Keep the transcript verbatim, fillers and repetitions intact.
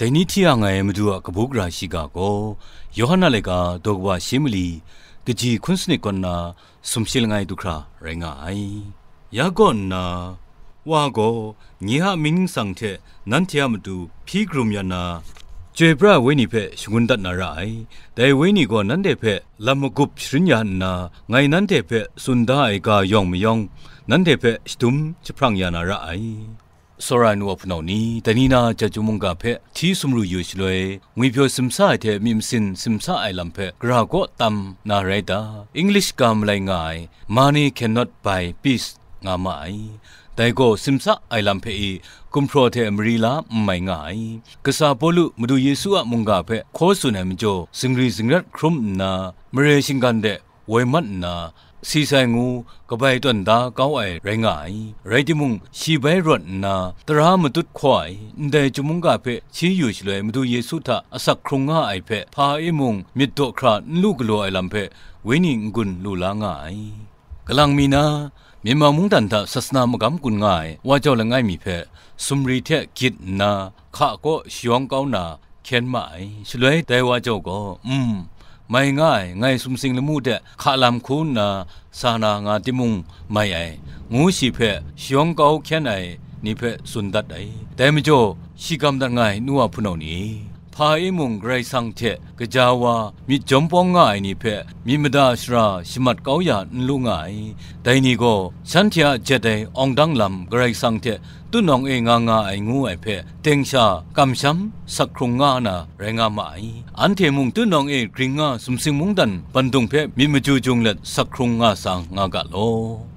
Dai ni hti yang ai Madu a kabu gara shiga gaw, Yawhan a laika daw kaba shi mali, kaji hkun sanit kaw nna sumshi langai du hkra rai nga ai. Ya kaw nna, Wa gaw, nye a mying ningsang hte nanhte a matu hpyi karum ya nna, Chyoi pra ai Wenyi hpe shangun dat na ra ai. Dai Wenyi gaw nanhte hpe lam magup sharin ya nna, ngai nanhte hpe tsun da ai ga yawng mayawng, nanhte hpe shadum jahprang ya na ra ai. Tsawra ai nu wa hpunau ni, dai ni na chyum mungga hpe hti sumru yu shaloi, ngwipyaw simsa ai hte myit masin simsa ai lam hpe gara kaw tam na rai ta? English ga malai nga ai, Money cannot buy peace, nga ma ai. Dai gaw simsa ai lam hpe i gumhpraw hte mari la n mai nga ai. Kasa Pawlu Madu Yesu a mungga hpe hkaw tsun ai majaw, zingri zingrat hkrum nna, mare shinggan de woi mat nna, si sai ngu kabai tawn da kau ai rai nga ai. Rai timung, shi bai rawt nna, tara matut hkaw ai, ndai chyum mungga hpe hti yu shaloi Madu Yesu hta asak hkrung nga ai hpe, hpa e mung myit daw hkra n lu galaw ai lam hpe, Wenyi n-gun lu la nga ai. Kalang mi na, Myanmar mungdan hta sasana magam gun nga ai wa jau langai mi hpe, sumri hte gyit nna, hka kaw shayawng kau na, hkyen ma ai. Shaloi dai wa jau gaw, "Um, mai nga ai, ngai sumsing lamu de hka lam hku nna sa na nga timung mai ai," ngu shi hpe shayawng kau hkyen ai ni hpe tsun dat ai. Dai majaw, shi gam dat nga ai nu wa hpunau ni, hpa e mung Karai Kasang hte gaja wa myit jawm pawng nga ai ni hpe myit mada shara shamat kau ya n lu nga ai. Dai ni gaw shanhte a jet ai awng dang lam Karai Kasang hte tutnawng e nga nga ai ngu ai hpe, teng sha kamsham sak hkrung nga na rai nga ma ai. Anhte mung tutnawng e gring nga sumsing mungdan bandung hpe myit maju jung let sak hkrung nga sang nga ga law.